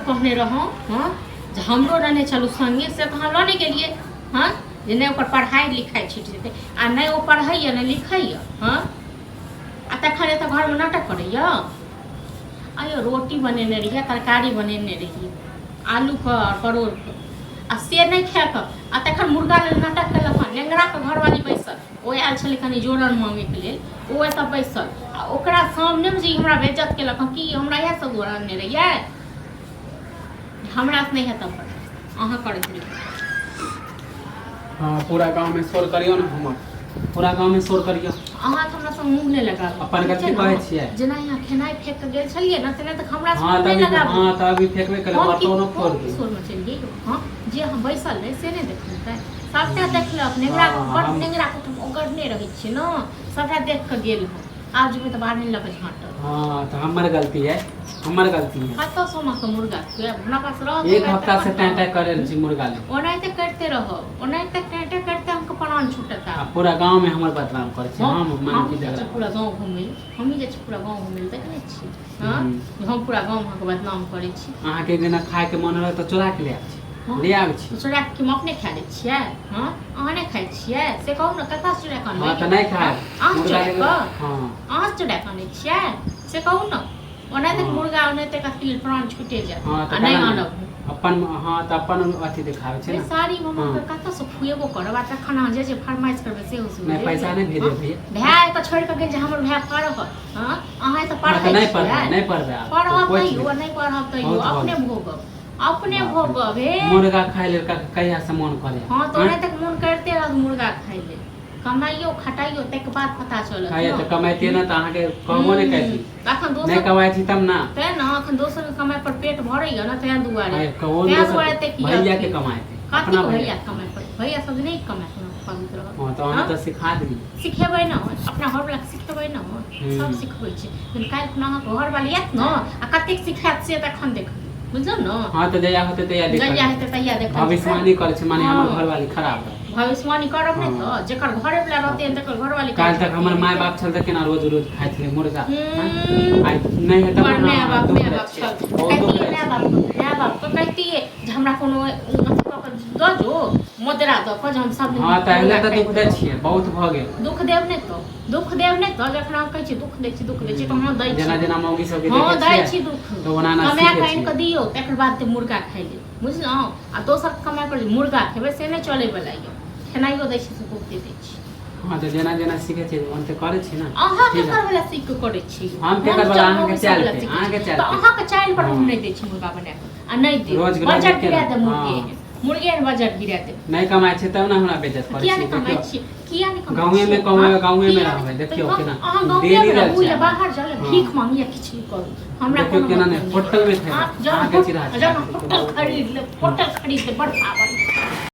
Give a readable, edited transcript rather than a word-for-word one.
कहने रहौं, हँ, जे हमरो रहने चलू संगे, से तऽ अहाँ लऽ नहि गेलियै। हँ, जे नहि ओकर पढ़ाइ लिखाइ छुटि जेतै, आ नहि ओ पढ़ैए नहि लिखैए। हँ, आ तखन एतऽ घरमे नाटक करैए। आइयो रोटी बनेने रहियै, तरकारी बनेने रहियै आलूके आओर परोड़के, आ से नहि खाएके, आ तखन मुर्गा लेल नाटक केलक हँ। नेंगराके घरवाली बैसल, ओ आयल छलै कनि जोड़न मांगैके लेल, ओ एतऽ बैसल, आ ओकरा सामनेमे जे ई हमरा बेज्जत केलक हँ। की हमरा इएह सब दुआरे अनने रहियै? हमरा से नहि हेतऽ बर्दाश्त, अहाँ करैत रहियै। हाँ, पूरा गांव में शोर करियो ने, हमर पूरा गांव में शोर करियो। अहाँ तऽ हमरा संग मुँह नहि लगाबू। अपन ठीक छै गलती ने? कहै छियै। जेना यहाँ खेनाइ फेंक कऽ गेल छलियै ने, तेना तऽ हमरा हाँ संग तऽ नहि अभी लगाबू। हाँ, तऽ अभी फेकबे केलै। हम की बर्तनो फोड़ हम की दियौ। शोर मचेलियै यौ? हँ, जे हम बैसल रही से नहि देखलकै? सभटा देखलक नेंगरा। हाँ, बड़ हम नेंगरा के तऽ ओगरने रहै छियै ने, सभटा देख कऽ गेल हँ। आब जेबै तऽ बाढ़नि लऽ कऽ झाँटब। हाँ, तऽ हमर गलती है, हमर गलती है। कतऽसँ हम अहाँके मुर्गा खुआएब? हमरा पास रहत एक पाइ हफ्ता से तखन टाँय ने। टाँय करै छी मुर्गा ले। ओनाहिते करिते रहब, ओनाहिते टाँय करिते अहाँके प्राण छूटत। आ आब पूरा गाँव में हमर बदनाम करै छी। हम हम माने हम कि जाइ झगड़ा छी पूरा गाँव घुमै लए, हमही जाइ छी पूरा गाँव घुमै लए, देखने छी? हँ, हम्म। हम पूरा गाँवमे अहाँके बदनाम करै छी। अहाँके जेना खायके मन रहत तऽ चोरा के ले आबै छी। हँ। ले आबै छी। चोरा कऽ हम अपने खा लै छियै? हँ, अहाँ नहि खाइ छियै से कहू ने, कतऽ चोरा कऽ हाँ अनबै? तऽ नहि खायब। अहाँ मुर्गा चोरा लेबै। कऽ हाँ। अहाँ चोरा कऽ अनै छियै से कहू ने। ओनाहिते हाँ। मुर्गा ओनाहिते कथी लेल प्राण छूटे जायत। हाँ आ तऽ नहि केना नहि आनब। अपन, हाँ तऽ अपन अथी देखाबै छै रे ने। साड़ी हम हाँ। अहाँके कतऽसँ खुएबो करब, आ तखन अहाँ जे जे फरमाइश करबै सेहो सुनि नहि, पैसा नहि भेजब हँ? भैया। भाय एतऽ छोड़ि कऽ गेल जे हमर भाय पढ़त। हँ, अहाँ एतऽ हाँ पढ़ै तऽ नहि पढ़बै, छियै? नहि पढ़बै आब। पढ़ब कोइ तैयो चीज आ नहि पढ़ब तैयो बहुत भऽ अपने गेल। भोगब, अपने बाप रे। भोगब हे। मुर्गा खाय लेल कहिया से मन करे। हँ, तऽ ओनाहिते मोन करिते रहत मुर्गा खाय लेल। कमाइयो खटाइयो ताहिके बाद पता चलत खाइए ने। तऽ कमाइतियै ने तऽ अहाँके कहबो नहि करती। अखन नहि दोसर कमाइ छी तब ने। तें ने अखन दोसर के कमाइ पर पेट भरैया ने, तें दुआरे। आइ कौन तें दोसर दुआरे एते की भैया के अथी। कमाइ कथी अपना के भैया। भैया के कमाइ पर? भैया सब नहि कमाइ के पवित्र रहत। हाँ, तऽ अहाँ हँ? तऽ सिखा देली। सिखेबै ने, अपना घरवला के सिखेबै ने, सब सिखबै छै। लेकिन काल्हि खुना अहाँके घरवाली आयत ने आ कतेक सिखायत से तखन देखबै, बुझलहुँ ने? हाँ, तऽ जहिया होतै तहिया जहिया देखल। हेतै तहिया देखल। भविष्यवाणी करै छै माने हमर हाँ। घरवाली खराब है। भविष्यवाणी करब नहि हाँ। तऽ जेकर घरे वला रहतै तकर घरवाली काल्हि तक हमर माय बाप छल तऽ केना रोज रोज खाइ छलै मुर्गा? हम्म। आइ नहि है तऽ हमर माय बाप दुख माय रहै बाप छै। छल बहुत दुख कहितियै रहै माय छै। बाप, माय बाप के कहितियै जे हमरा कोनो अथी कऽ कऽ दऽ जो, मुद्रा दऽ कऽ जे हम सब दिन हाँ, तऽ मुर्गा एहिले तऽ दुख खाइत दै रहब। छियै, बहुत भऽ गेल। दुख देब नहि तऽ, दुख देब नहि तऽ, जखन हम कहै छी दुख दै छी, दुख दै छी, तऽ हँ दै जेना छी। जेना मौगी सबके हँ, देखै दै छियै छी दुख। तऽ ओना ओना कमा सीखै कऽ आनि छियै। कऽ दियौ तकर बाद ते मुर्गा खाइ लेब, बुझलहुँ? आ दोसर कमाइ पर जे मुर्गा खेबै से नहि चलैवला यऽ। खेनाइयो दै छी से बहुते दै छी। हाँ, तऽ जेना जेना सीखै छियै ओनाहिते करै छी ने। अहाँ ठीक है। केकर वाला सीख कऽ करै छी? हम केकर वाला? चल अहाँके मौगी सब चालि वाला पे, सीखै अहाँके छी। चालि तऽ पे। अहाँके चालि पर हम हाँ। नहि दै छी मुर्गा बना कऽ, आ नहि देब। रोज रोज बजट एके गिरा रंग। देब मुर्गे। हाँ। मुर्गे ने बजट गिरा देब। नहि कमाइ छै तब ने हमरा बेइज्जत करै किया छी। नहि कमाइ देखियौ छी? किया नहि कमाइ गाँवे छियै? में कमाइ, हाँ? गाँवे में किया रहबै। नहि? देखियौ तऽ केना अहाँ गाँवे डेली मे रहै रहू छै। या बाहर जाउ या हाँ। भीख मांगू या किछु भी करू, हमरा देखियौ कोनो केना मतलब नहि नहि। होटल मे खेबै। आप जहन अहाँके चिढ़ा जहन चिढ़ा होटल खरीद लेब, होटल खरीद लेब, बड़ पावर।